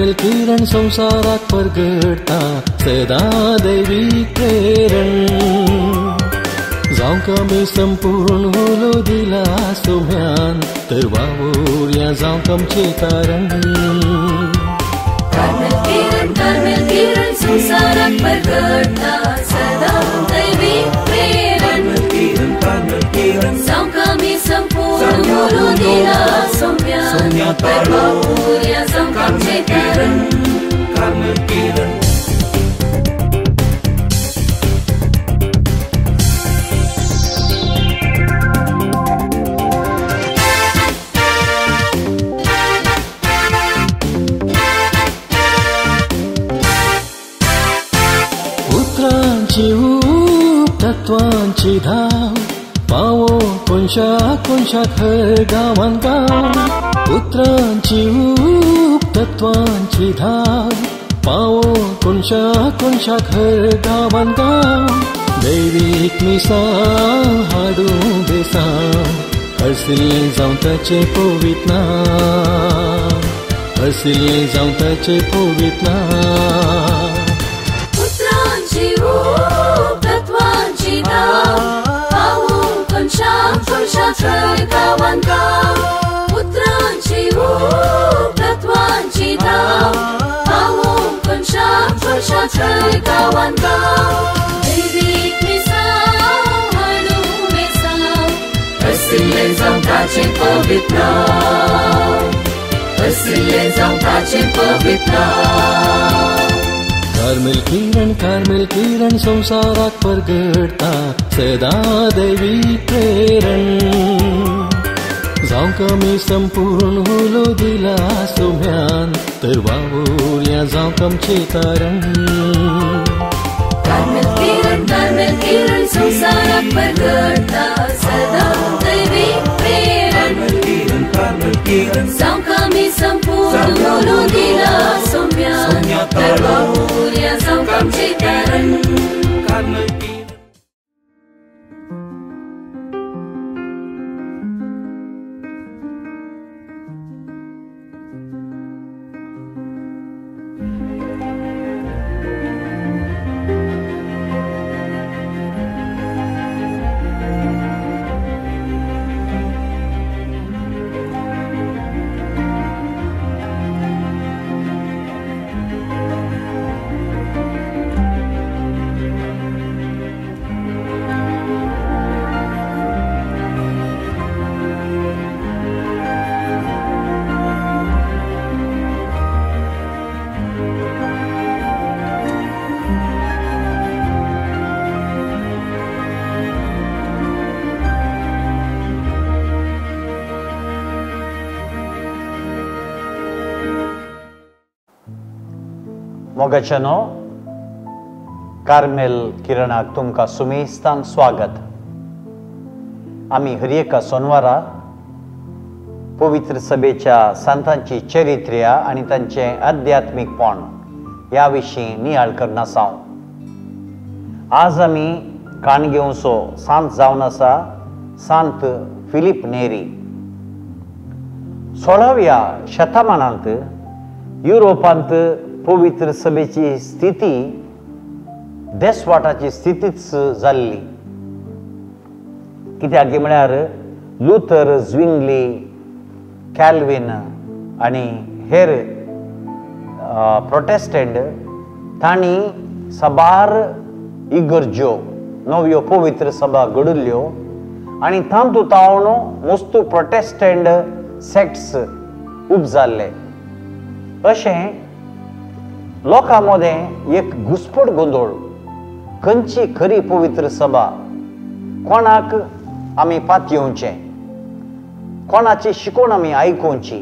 Carmel किरण संवसाराक परगडटा सदां दैवीक प्रेरण. जावंक आमी संपूर्ण उलो दिला सोम्यान तर वावुरया जावंक आमचें तारण. कार्मेल किरण, कार्मेल किरण संवसाराक परगडटा सदां दैवीक प्रेरण. जावंक आमी संपूर्ण उलो दिला सोम्यान तर वावुरया जावंक आमचें तारण. उतरांची ऊब तत्वांची धाव पावो कोनशा कोनशाक हर गांवान गांव. उतरांची ऊब तत्वांची धाव पावो कोनशा कोनशाक हर गांवान गांव. दैवीक मिसां हाडूं बेसांव हरसिल्लें जावं ताचें पवित्र नांव, हरसिल्लें जावं ताचें पवित्र नांव. उतरांची ऊब तत्वांची धाव पावो कोनशा कोनशाक हर गांवान गांव. उतरांची ऊब तत्वांची धाव पावो कोनशा कोनशाक हर गांवान गांव. दैवीक मिसां हाडूं बेसांव हरसिल्लें जावं ताचें पवित्र नांव, हरसिल्लें जावं ताचें पवित्र नांव. कार्मेल किरण, कार्मेल किरण संवसाराक परगडटा सदां दैवीक प्रेरण. जावंक आमी संपूर्ण उलो दिला सोम्यान तर वावुरया जावंक आमचें तारण. कार्मेल किरण, कार्मेल किरण संवसाराक परगडटा सदां दैवीक प्रेरण. जावंक आमी संपूर्ण उलो दिला सोम्यान तर वावुरया जावंक आमचें तारण. मोगाच्यानो, कार्मेल किरणाक तुमकां सुमेस्तांक स्वागत. आमी हर एका सोनवारा पवित्र सभेच्या संतांची चरित्र्या आनी तांचें आध्यात्मीकपण ह्या विशीं नियाळ करना आसाव. आज आमी काण घेवचो सांत जावन आसा सांत फिलीप नेरी. 16व्या शतमानांत युरोपांत पवित्र सभेची स्थिती देसवाटाची स्थितीच जाल्ली. कित्याक म्हळ्यार लुथर, झ्विंगली, कॅल्विन आनी हेर प्रोटेस्टंट तांणी साबार इगर्ज्यो नव्यो पवित्र सभा घडयल्ल्यो आनी तातूंत तावन मोस्तू प्रोटेस्टंट सेक्ट्स उपजाल्ले. अशें लोकां मदें एक घुस्पट गोंदळ, खंयची खरी पवित्र सभा, कोणाक आमी पातयेवचें, कोणाची शिकोवण आमी आयकुची,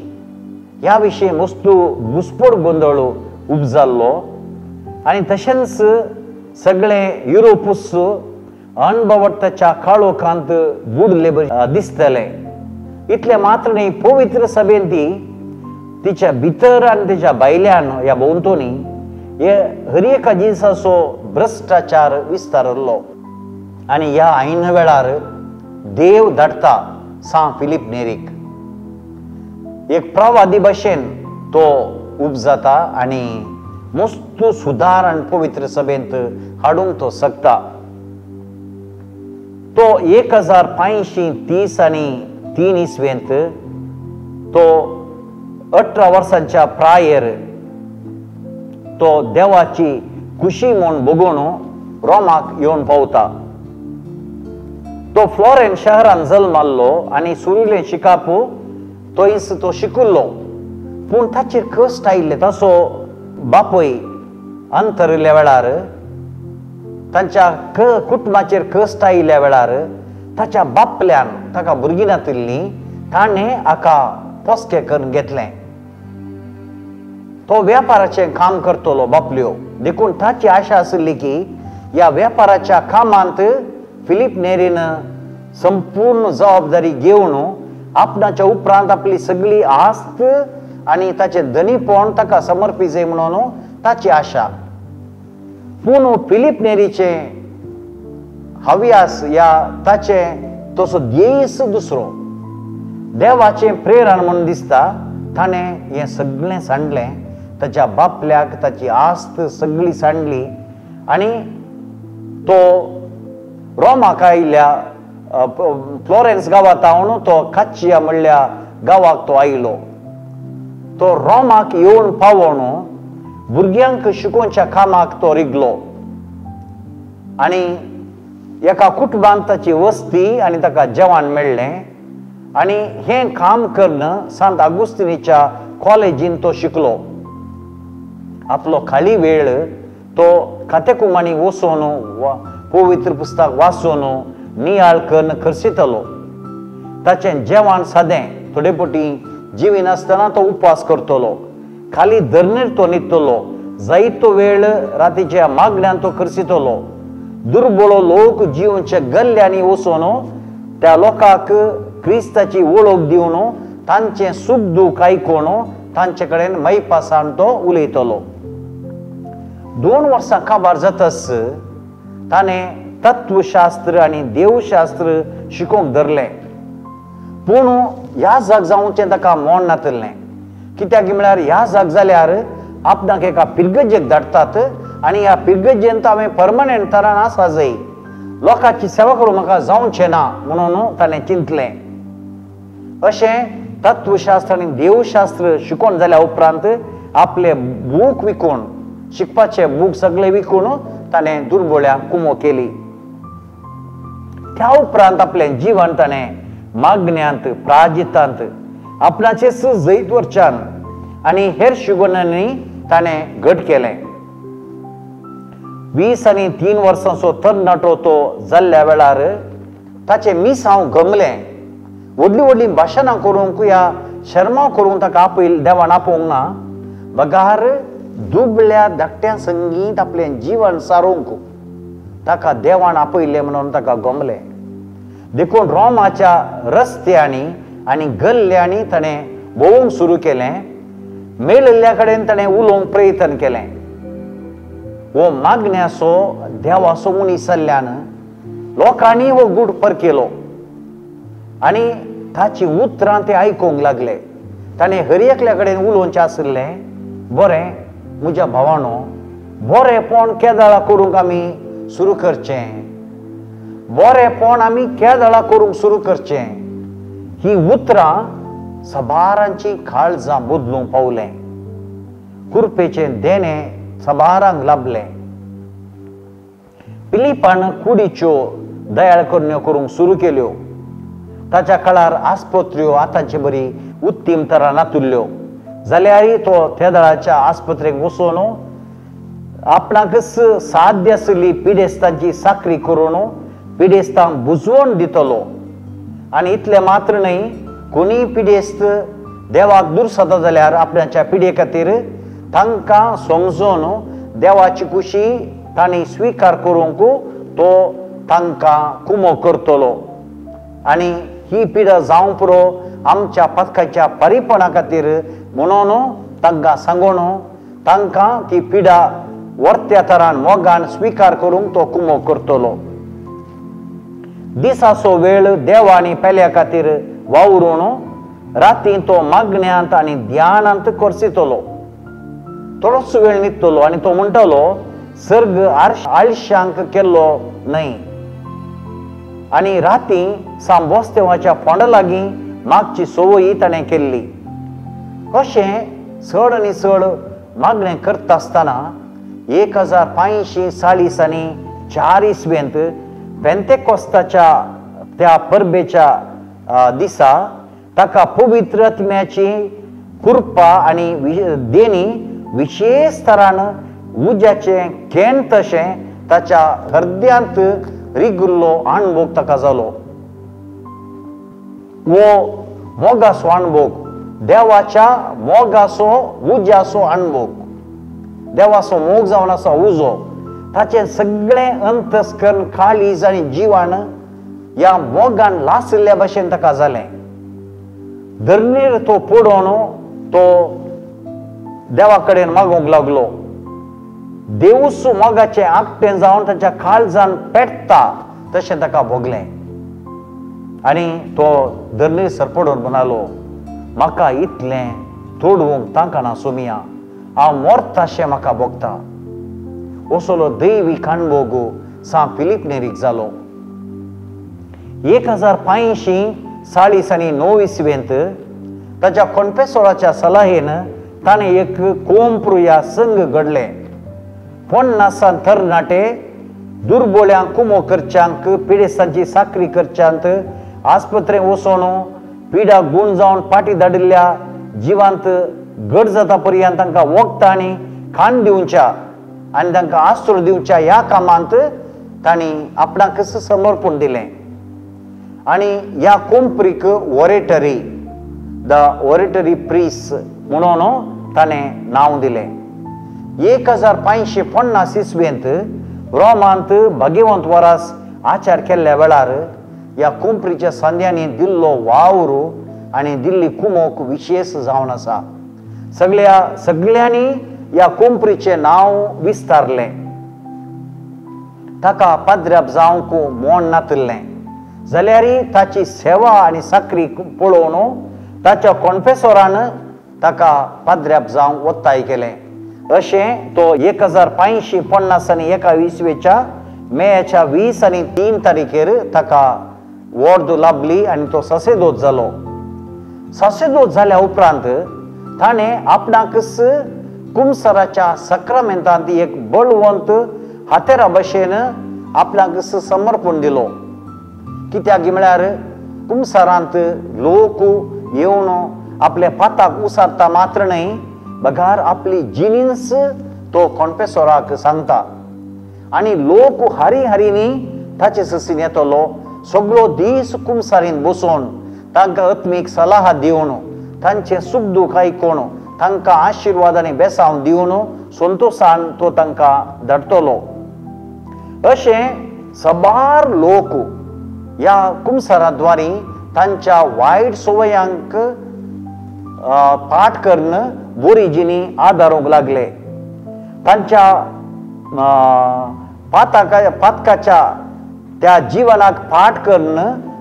ह्या विशीं मस्तू घुस्पट गोंदळ उपजाल्लो. आनी तशेंच सगळें युरोपूच अणभवट्टाच्या काळोखांत बुडले दिसतलें. इतलें मात्र न्ही, पवित्र सभेन ती तिच्या भितर आनी तिच्या भायल्यान ह्या भोंवतणी हे हर एका जिनसाचो भ्रश्टाचार विस्तारलो. आनी ह्या ऐन वेळार देव धाडटा सांत फिलीप नेरीक. एक प्रवादी भशेन तो उपजाता आनी मस्त सुदार आनी पवित्र सभेंत हाडूंक तो शकता. तो 1530 आनी 3 इस्वेंत तो 18 वर्सांच्या प्रायेर तो देवाची खुशी म्हूण बगोवन रोमाक येवन पावता. तो फ्लॉरेन्स शहरान जल्माल्लो आनी सुरुलें शिकाप थंयच तो शिकुल्लो. पूण ताचेर कश्ट आयिल्ले. ताचो बापूय अंतरिल्ल्या वेळार, तांच्या कुटुंबाचेर कश्ट आयिल्ल्या वेळार ताच्या बापल्यान ताका भुरगीं नातिल्लीं, ताणें हाका पोसकें करून घेतलें. तो वेपाराचें काम करतलो बापल्यो, देखून ताची आशा आशिल्ली की ह्या वेपाराच्या कामांत फिलीप नेरीन संपूर्ण जबाबदारी घेवन आपणाच्या उपरांत आपली सगळी आस्त आनी ताचें धनीपण ताका समर्पी जाय म्हणून ताची आशा. पूण फिलीप नेरीचें हव्यास या ताचें तसो ध्येयच दुसरो, देवाचें प्रेरण म्हणून दिसता. ताणें हें सगळें सांडलें, ताच्या बापल्याक ताची आस्त सगळी सांडली आनी तो रोमाक आयिल्ल्या फ्लॉरेन्स गांवांत हांव तो काचिया म्हणल्या गांवाक तो आयलो. तो रोमाक येवन पावोन भुरग्यांक शिकोवच्या कामाक तो रिगलो आनी एका कुटुंबांत ताची वस्ती आनी ताका जेवण मेळ्ळें आनी हें काम करून सांत आगुस्तिनीच्या कॉलेजीन तो शिकलो. आपलो खाली वेळ तो कातेकुमांनी वचून पवित्र पुस्तक वाचून नियाळ करून खर्शितलो. ताचें जेवण सादें, थोडे पटी जिवी नासतना तो उपास करतलो, खाली धरणीर तो न्हिदतलो, जायतो वेळ रातीच्या मागण्यान तो खर्शितलो. दुर्बळो लोक जिवनच्या गल्ल्यांनी वचून त्या लोकांक क्रिस्ताची वळख दिवन तांचें सूख दूख आयकून तांचे कडेन मैपासान तो उलयतलो. 2 वर्सां काबार जातच ताणें तत्वशास्त्र आनी देवशास्त्र शिकोवंक धरलें. पूण ह्या जाग जावचें ताका मोन नातिल्लें. कित्याक म्हळ्यार ह्या जाग जाल्यार आपणाक एका पिरगजेक धाडटात आनी ह्या पिरगजेंत हांवें परमनंट तरान आसा जाय, लोकांची सेवा करूंक म्हाका जावचें ना म्हणून ताणें चिंतलें. अशें तत्वशास्त्र आनी देवशास्त्र शिकोवन जाल्या उपरांत आपले बूक विकून, शिकपाचे बूक सगळे विकून ताणें दुर्बोळ्यांक कुमो केली. त्या उपरांत आपलें जीवन ताणें मागण्यांत, प्राजितांत, आपणाचेच जैत वरच्यान आनी हेर शिगोणांनी ताणें घट केलें. 20 आनी 3 वर्सांचो तरणाटो तो जाल्ल्या वेळार ताचें मिसांव गमलें. व्हडलीं व्हडलीं भाशणां करूंक या शर्मां करूंक ताका आपयल देवान आपोवंक ना, बगार दुबळ्या धाकट्या संगीत आपलें जीवन सारोवंक ताका देवान आपयलें म्हणून ताका गमलें. देखून रोमाच्या रस्त्यांनी आनी गल्ल्यांनी ताणें भोंवूंक सुरू केलें. मेळिल्ल्या कडेन ताणें उलोवंक प्रयत्न केलें. हो मागण्याचो देवाचो मनीस जाल्ल्यान लोकांनी हो गूट परकेलो आनी ताची उतरां ते आयकूंक लागले. ताणें हर एकल्या कडेन उलोवचें आशिल्लें, बरें म्हज्या भावानो, बरेंपण केदळा करूंक आमी सुरू करचें, बरेंपण आमी केदळा करूंक सुरू करचें. ही उतरां सबारांची काळजां बदलूंक पावलें. कुरपेचें देणें सबारांक लाभलें. पिलिपान कुडीच्यो दयाळ करण्यो करूंक सुरू केल्यो. ताच्या काळार आस्पत्र्यो आतांचे बरी उत्तीम तरा नातुल्ल्यो जाल्यारय तो तेदळाच्या आस्पत्रेक वचून आपणाकच साध्य आशिल्ली पिडेस्तांची साकरी करून पिडेस्तांक बुजवण दितलो. आनी इतलें मात्र न्हय, कोणीय पिडेस्त देवाक दुरसता जाल्यार आपणाच्या पिडे खातीर तांकां समजून देवाची खुशी तांणी स्विकार करूंक तो तांकां कुमो करतलो. आनी ही पिडा जावंक पुरो आमच्या पथकाच्या परिपणा खातीर म्हणून तांकां सांगून तांकां ती पिडा वर्त्या तरान मोगान स्विकार करूंक तो कुमो करतलो. दिसाचो वेळ देवा आनी पेल्या खातीर वावरून रातीं तो मागण्यांत आनी ध्यानांत करसितलो. थोडोच वेळ न्हिदतलो आनी तो म्हणटालो सर्ग आळशांक केल्लो न्हय. आनी राती सांबोस्तेवाच्या फोंडा लागीं मागची संवयी ताणें केल्ली. अशें चड आनी चड मागणें करता आसतना 1540 आनी 4 इसवेंत पेंतेकोस्ताच्या त्या परबेच्या दिसा ताका पवित्र आत्म्याची कृपा आनी देणी विशेष तरान उज्याचें केण तशें ताच्या हृदयांत रिगुल्लो अणभोग ताका जालो. वो मोगाचो अणभोग, देवाच्या मोगाचो उज्याचो अणभोग, देवाचो मोग जावन आसा उजो, ताचें सगळें अंतस्करण काळीज आनी जिवान ह्या मोगान लासिल्ल्या भशेन ताका जालें. धरणीर तो पडोवन तो देवा कडेन मागूंक लागलो. देवूस मोगाचें आकटें जावन ताच्या काळजान पेटता तशें ताका भोगलें आनी तो धरणीर सरपडून म्हणालो, म्हाका इतलें तोडूंक तांकां सोमिया, हांव मरताशें म्हाका भोगता. असलो दैवीक अणभोग सांत फिलीप नेरीक जालो. 1540 आनी 9 इसवेंत ताच्या कोन्फेसोराच्या सलाहेन ताणें एक कोंप्रुया संघ घडलें. 50 तरणाटे दुर्बोळ्यांक कुमो करच्यांक, पिडेस्तांची साकरी करच्यांत, आस्पत्रेंत वचोन पिडा गूण जावन पाटी धाडिल्ल्या जिवांत घट जाता पर्यंत तांकां वखदां आनी खाण दिवच्या आनी तांकां आस्रो दिवच्या ह्या कामांत तांणी आपणाकच समर्पण दिलें. आनी ह्या कोंपरीक ओरेटरी, the oratory प्रीस म्हणून ताणें नांव दिलें. 1550 इसवेंत रोमांत भाग्यवंत वरास आचार केल्ल्या वेळार ह्या कोंपरीच्या सांद्यांनी दिल्लो वावर आनी दिल्ली कुमोक विशेष जावन आसा. सगळ्यांनी ह्या कोंपरीचें नांव विस्तारलें. ताका पाद्र्याप जावंक मोण नातिल्लें जाल्यार ताची सेवा आनी साकरी पळोवन ताच्या कोन्फेसोरान ताका पाद्र्याप जावंक ओत्ताय केलें. अशें तो 1550 आनी 1 इसवेच्या मेच्या 20 आनी 3 तारीखेर ताका वॉर्द लाभली आनी तो सासेदोत जालो. सासेदोत जाल्या उपरांत ताणें आपणाकच कुमसराच्या सक्रामेंतांत एक बळवंत हातेरा भशेन आपणाकच समर्पण दिलो. कित्याक म्हळ्यार कुमसरांत लोक येवन आपल्या पाताक उसारता मात्र न्हय बगार आपली जिनीस तो कोन्फेसोराक सांगता आनी लोक हारी हारीनी ताचे ससीन येतलो. सगळो दीस कुमसारीन बसोवन तांकां आत्मीक सलाह दिवन तांचें सुख दूख आयकून तांकां आशिर्वाद आनी बेसांव दिवन संतोशान तो तांकां धाडटलो. अशें सबार लोक ह्या कुमसारा द्वारी तांच्या वायट संवयांक पाठ करून बोरी जिनी आदारूंक लागले. तांच्या पातकाच्या त्या जिवनाक पाठ करून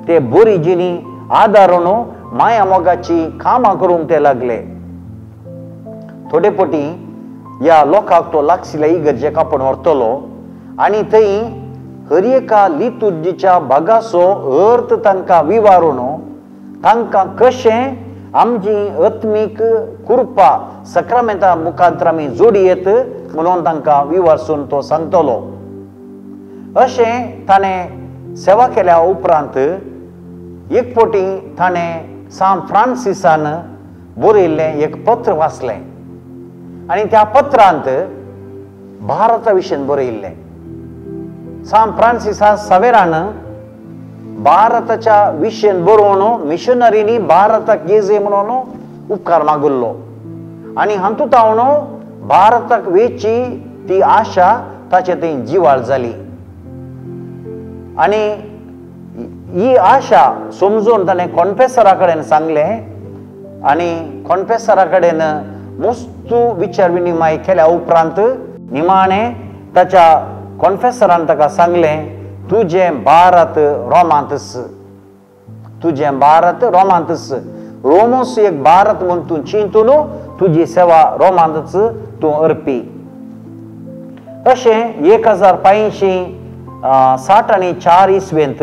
ते बोरी जिनी आदारून माया मोगाची कामां करूंक ते लागले. थोडे पटी ह्या लोकांक तो लागशिल्ल्या इगर्जेक आपूण व्हरतलो आनी थंय हर एका लितुर्जीच्या भागाचो अर्थ तांकां विवारून तांकां कशें आमची आत्मीक कृपा सक्रामेंता मुखांतर आमी जोडयेत म्हणून तांकां विवारसून तो सांगतलो. अशें ताणें सेवा केल्या उपरांत एक फावटी ताणें सांत फ्रांसिसान बरयल्लें एक पत्र वाचलें आनी त्या पत्रांत भारता विशीं बरयल्लें. सांत फ्रांसिसा सावेरान भारताच्या विशयन बरोवन मिशनरींनी भारताक येजे म्हणून उपकार मागुल्लो आनी हातूंत हांव भारताक वेची ती आशा ताचे थंय जिवाळ जाली आनी ही आशा समजून ताणें कॉन्फेसरा कडेन सांगलें आनी कॉन्फेसरा कडेन मस्तू विचार विनिमय केल्या उपरांत निमाणें ताच्या कॉन्फेसरान ताका सांगलें, तुजें भारत रोमांतस, तुजें भारत रोमांतस, रोमस एक भारत म्हूण तूं चिंतून तुजी सेवा रोमांतच तूं अर्पी. अशें 1564 इसवेंत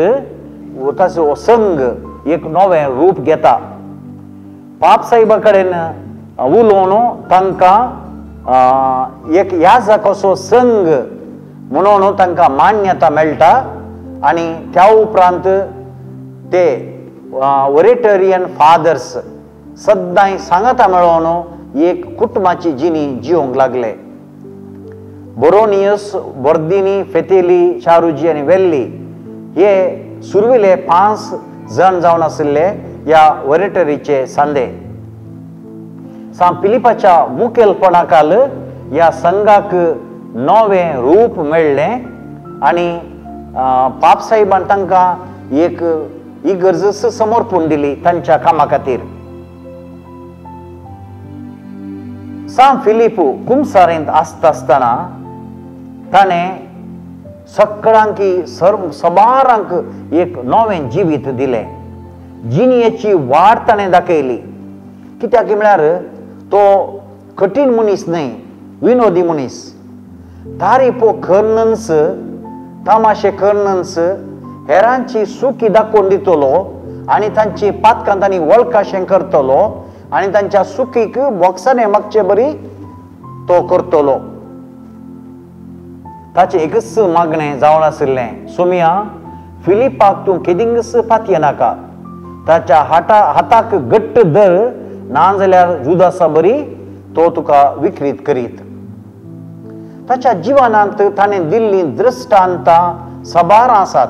ताचो संघ एक नवें रूप घेता. पाप साहेबा कडेन उलोवन तांकां एक याजक असो संघ म्हणून तांकां मान्यता मेळटा आनी त्या उपरांत ते ओरेटरियन फादर्स सद्दांय सांगाता मेळोवन एक कुटुंबाची जिणी जिवंक लागले. बोरोनियस, बोर्दिनी, फेतेली, चारुजी आनी वेल्ली हे सुरविले 5 जाण जावन आशिल्ले ह्या ओरेटरीचे सांदे. सांत फिलिपाच्या मुखेलपणाखाल ह्या संघाक नवें रूप मेळ्ळें आनी पापसाहेबान तांकां एक इगर्ज समर्पण दिली तांच्या कामा खातीर. सांत फिलीप कुमसारेंत आसता आसतना ताणें सगळ्यांकी सबारांक एक नवें जिवीत दिलें. जिणयेची वाट ताणें दाखयली. कित्याक म्हळ्यार तो कठीण मनीस न्हय, विनोदी मनीस. तारीफो करनस, तमाशे करनस, हेरांची सुकी दाखोवन दितलो आनी तांची पातकां तांणी वळखाशें करतलो आनी तांच्या सुकीक बॉक्सांनी मागचे बरी तो करतलो. ताचें एकच मागणें जावन आशिल्लें, सोमिया फिलिपाक तूं केदिंगच पातयेनाका, ताच्या हाताक घट्ट धर, ना जाल्यार जुदासा बरी तो तुका विक्रीत करीत. ताच्या जिवनांत ताणें दिल्लीं दृश्टांतां साबार आसात.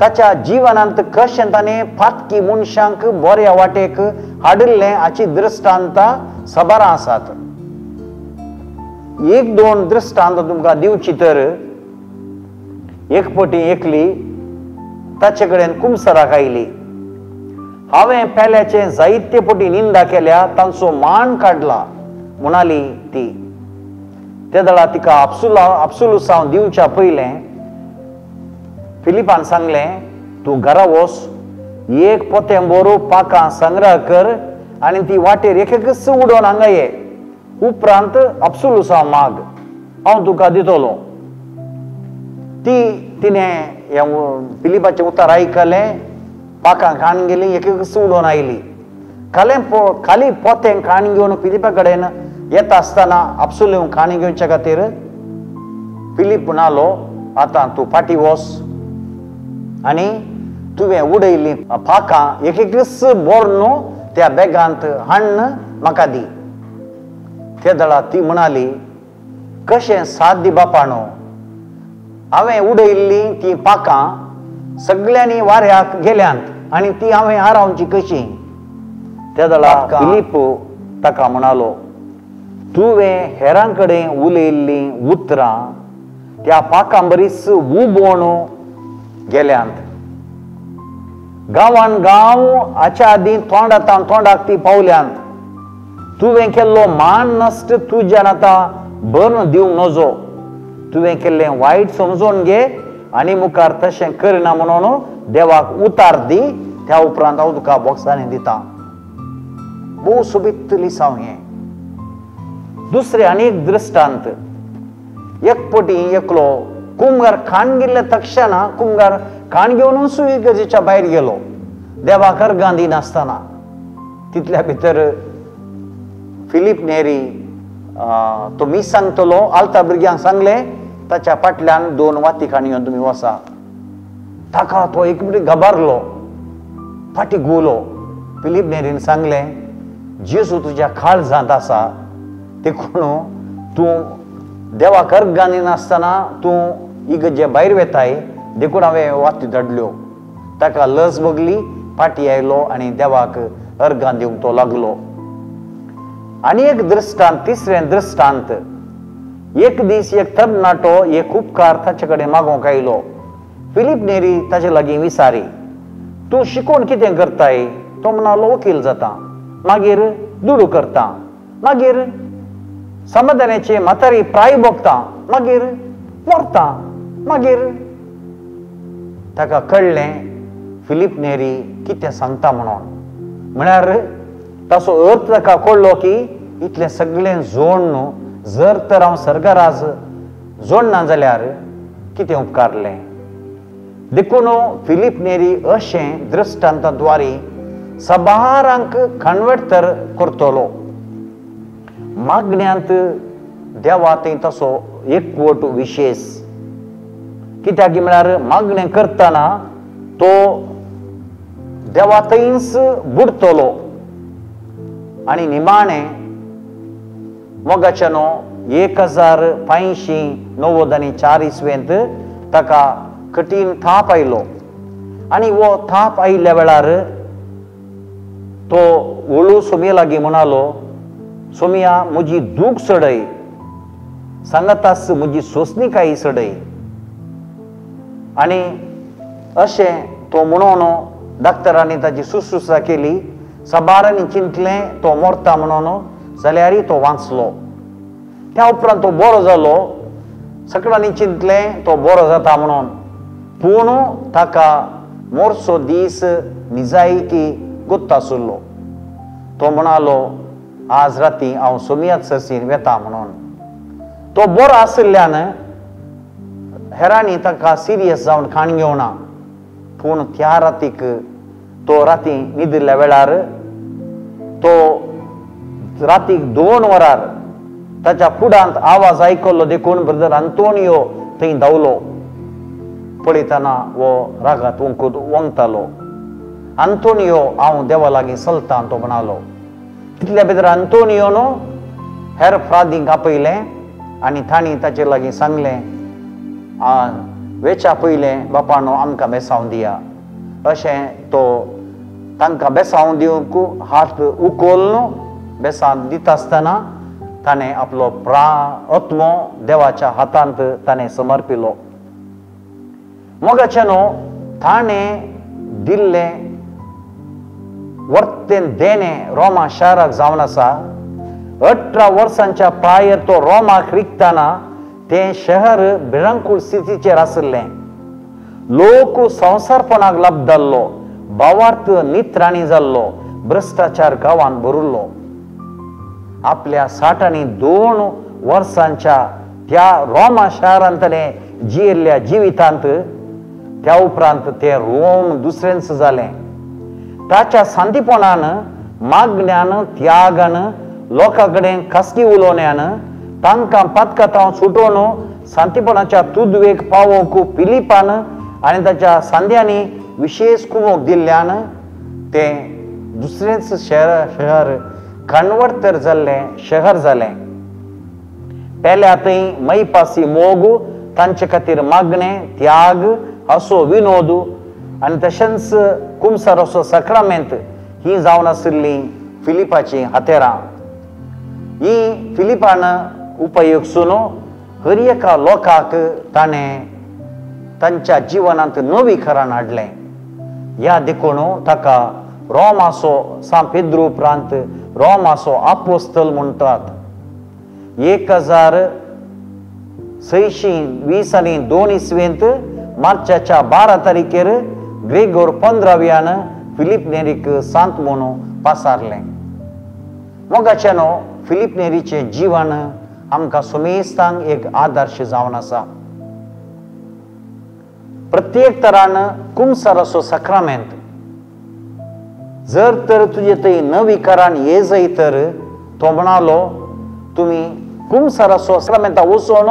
ताच्या जिवनांत कशें ताणें पातकी मनशांक बऱ्या वाटेक हाडिल्लें हाची दृश्टांतां साबार आसात. एक दोन दृश्टांत तुमकां दिवची तर, एक पटी एकली ताचे कडेन कुमसराक आयली. हांवें पेल्याचें जायते पटी निंदा केल्या, तांचो मान काडला म्हणाली ती. ते दळा तिका आपसुलुसांव दिवच्या पयलें फिलिपान सांगलें, तूं घरा वच, एक पोतें बोरू पाकां संग्रह कर आनी ती वाटेर एक एकच उडोवन हांगा ये, उपरांत आपसुलुसांव माग, हांव तुका दितलो. ती तिणें फिलिपाचें उतर आयकलें, पाकां खाण गेली, एक एकच उडोवन आयली. खाली पोतें खाण घेवन फिलिपा कडेन येता आसतना आपसुलू खाण घेवच्या खातीर फिलीप म्हणालो, आतां तूं फाटीं वच आनी तुवें उडयल्लीं पाकां एक एकच बोर न्हू त्या बॅगांत हाडून म्हाका दी. ते दळा ती म्हणाली, कशें साथ दी बापानो, हांवें उडयल्लीं तीं पाकां सगळ्यांनी वाऱ्याक गेल्यांत आनी ती हांवें हारावची कशी. त्या दळा फिलीप ताका म्हणालो, तुवें हेरां कडेन उलयल्लीं उतरां त्या पाकां बरीच उबोवन गेल्यांत. गांवान गांव हाच्या आदीं तोंडांत तोंडाक ती पावल्यांत. तुवें केल्लो मान नश्ट तुज्यान आतां भरून दिवंक नजो. तुवें केल्लें वायट समजून घे आनी मुखार तशें करना म्हणून देवाक उतार दी, त्या उपरांत हांव तुका बॉक्सांनी दिता. भोव सोबीत लिसांव हें. दुसरें आनी एक दृश्टांत. एक पटी एकलो कुमगार खाण गेल्ले तक्षणा कुमगार खाण घेवन इगर्जेच्या भायर गेलो, देवाक अर्गां दिनासतना. तितल्या भितर फिलीप नेरी तो मीस सांगतलो, आलता भुरग्यांक सांगलें, ताच्या फाटल्यान 2 वाती खाण घेवन तुमी वसा. ताका तो एक मिनट घाबरलो, फाटी घुंवलो. फिलीप नेरीन सांगलें, जेजू तुज्या काळजांत आसा, देखून तूं देवाक अर्गां दिनासतना तूं इगर्जे भायर वेताय, देखून हांवें वाती धाडल्यो. ताका लज भोगली, फाटी आयलो आनी देवाक अर्गां दिवंक तो लागलो. आनी एक दृश्टांत, तिसरें दृश्टांत. एक दीस एक तरणाटो एक उपकार ताचे कडेन मागोवंक आयलो. फिलीप नेरी ताचे लागीं विचारी, तूं शिकोवन कितें करताय? तो म्हणालो, वकील जाता, मागीर दुडू करता, मागीर समाधानाचे म्हातारी प्राय भोगता, मागीर मरता. मागीर ताका कळ्ळें फिलीप नेरी कितें सांगता म्हणून. म्हळ्यार ताचो अर्थ ताका कळ्ळो की इतलें सगळें जोडून जर तर हांव सर्गराज जोडना जाल्यार कितें उपकारलें. देखून फिलीप नेरी अशें दृश्टांता द्वारे सबारांक कन्वर्ट तर करतलो. मागण्यांत देवा थंय तसो एकवट विशेष कित्याक म्हळ्यार मागणें करतना तो देवा थंयच बुडटलो. आनी निमाणें मोगाच्यानो 1594 इसवेंत ताका कठीण थाप आयलो आनी हो थाप आयिल्ल्या वेळार तो ओळू सोमये लागीं म्हणालो, सोमया म्हजी दूख चडय, सांगातास म्हजी सोंसणीकाय चडय. आनी अशें तो म्हणून डॉक्टरांनी ताची शुश्रूषा केली. साबारांनी चिंतलें तो मरता म्हणून, जाल्यारय तो वांचलो. त्या उपरांत तो बरो जालो. सगळ्यांनी चिंतलें तो बरो जाता म्हणून, पूण ताका मोरचो दीस निजायकी गुत्त आशिल्लो. तो म्हणालो, आज राती हांव सोमियात सरसीन वेता म्हणून. तो बरो आशिल्ल्यान हेरांनी ताका सिरियस जावन खाण घेवना, पूण त्या रातीक तो राती न्हिदिल्ल्या वेळार तो रातीक 2 वरार ताच्या कुडांत आवाज आयकल्लो. देखून ब्रदर अंतोनियो थंय धांवलो. पळयतना हो रागात वंगतालो. अंतोनियो हांव देवा लागीं चलतां तो म्हणालो. तितल्या भितर अंतोनियोन हेर फ्रादींक आपयलें आनी तांणी ताचे लागीं सांगलें, वेच्या पयलें बापानो आमकां बेसांव दिया. अशें तो तांकां बेसांव दिवंक हात उखोल्न बेसांव दिता आसतना ताणें आपलो आत्मो देवाच्या हातांत ताणें समर्पिलो. मोगाच्यानो ताणें दिल्लें वर्तें देणें रोमा शाराक जावन आसा. 18 वर्सांच्या प्रायेर तो रोमाक रिगतना तें शहर भिरांकूळ स्थितीचेर आशिल्लें. लोक संवसारपणाक लब्दाल्लो, भावार्थ नित्राणी जाल्लो, भ्रश्टाचार गांवांत भरिल्लो. आपल्या 60 आनी 2 वर्सांच्या त्या रोमा शारांत ताणें जियेल्ल्या जिवितांत त्या उपरांत तें रोम दुसरेंच जालें. ताच्या शांतीपणान, मागण्यान, त्यागान, लोकां कडेन खासगी उलोवण्यान तांकां पातकां सुटोवन शांतीपणाच्या तुदवेक पावोवंक फिलिपान आनी ताच्या सांद्यांनी विशेष कुमोक दिल्ल्यान तें दुसरेंच शहर कन्वर्ट तर जाल्लें शहर जालें. पेल्या थंय मैपासी मोग, तांचे खातीर मागणें, त्याग, असो विनोद आनी तशेंच कुमसार असो साक्रामेंत ही जावन आशिल्लीं फिलिपाचीं हातेरां. ही फिलिपान उपयोग हर एका लोकांक ताणें तांच्या जिवनांत नवीकरण हाडलें. ह्या देखून ताका रोमाचो सां पेद्रू उपरांत रोमाचो आपोस्तल म्हणटात. 1620 आनी 2 इसवेंत मार्चाच्या 12 तारखेर ग्रेगोर 15व्यान फिलीप नेरीक सांत म्हणून पासारलें. मोगाच्यानो फिलीप नेरीचें जीवन आमकां सुमेस्तांक एक आदर्श जावन आसा. प्रत्येक तरान कुमसाराचो साक्रामेंत जर तर तुजे थंय नवीकरण ये जाय तर तो म्हणालो, तुमी कुमसाराचो साक्रामेंता वचून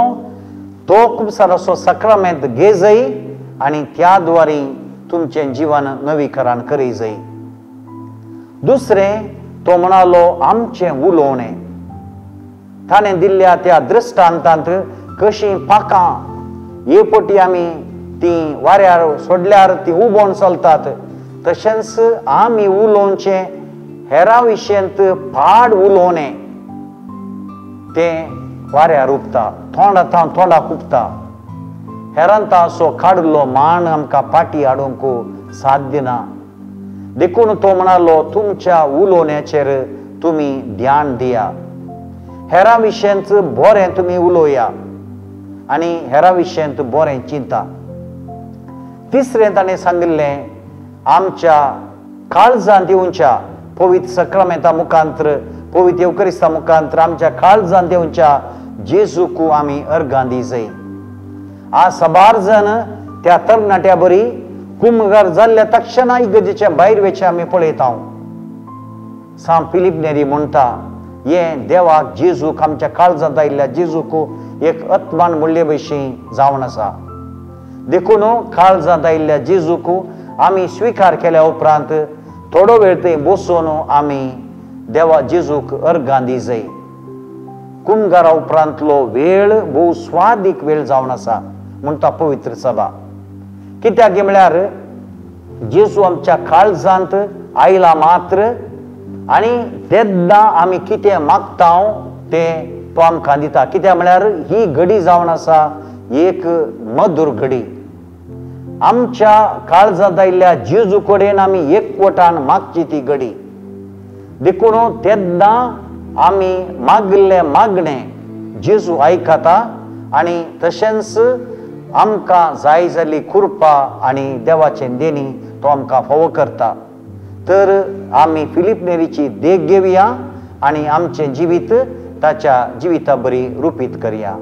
तो कुमसाराचो साक्रामेंत घे जाय आनी त्या द्वारे तुमचें जीवन नवीकरण करी जाय. दुसरें तो म्हणालो, आमचें उलोवणें ताणें दिल्ल्या त्या दृश्टांतांत कशीं पाकां हे पटी आमी तीं वाऱ्यार सोडल्यार तीं उबोवन चलतात, तशेंच आमी उलोवचें हेरां विशयंत पाड उलोवणें तें वाऱ्यार उबता, तोंडा तोंडाक उबता. हेरांत असो काडिल्लो मान आमकां पाटी हाडूंक साध्य ना. देखून तो म्हणालो, तुमच्या उलोवण्याचेर तुमी ध्यान दिया, हेरां विशयंत बरें तुमी उलोवया आनी हेरां विशयंत बरें चिंता. तिसरें ताणें सांगिल्लें, आमच्या काळजांत येवच्या पवित्र सक्रामेंता मुखांतर पवित्र येवक्रिस्ता मुखांत आमच्या काळजान देवच्या जेजूक आमी अर्गां दी जाय. आज साबार जण त्या तरणाट्या बरी कुमगार जाल्ल्या तक्षणा इगर्जेच्या भायर वेचे आमी पळयता. सांत फिलीप नेरी म्हणटा हें देवाक जेजूक आमच्या काळजांत आयिल्ल्या जेजूक एक अत्मान म्हणले भशेन जावन आसा. देखून काळजांत आयिल्ल्या जेजूक आमी स्विकार केल्या उपरांत थोडो वेळ थंय बसून आमी देवा जेजूक अर्गां दी जाय. कुमगारा उपरांतलो वेळ भोव स्वादीक वेळ जावन आसा म्हणटा पवित्र सभा. कित्याक म्हळ्यार जेजू आमच्या काळजांत आयला मात्र आनी तेन्ना आमी कितें मागता तें तो आमकां दिता. कित्याक म्हळ्यार ही घडी जावन आसा एक मधूर घडी. आमच्या काळजांत आयिल्ल्या जेजू कडेन आमी एकवटान मागची ती घडी. देखून तेन्ना आमी मागले मागणें जेजू आयकता आनी तशेंच आमकां जाय जाल्ली कृपा आनी देवाचें देणी तो आमकां फावो करता. तर आमी फिलीप नेरीची देख घेवया आनी आमचें जिवीत ताच्या जिविता बरी रुपीत करया.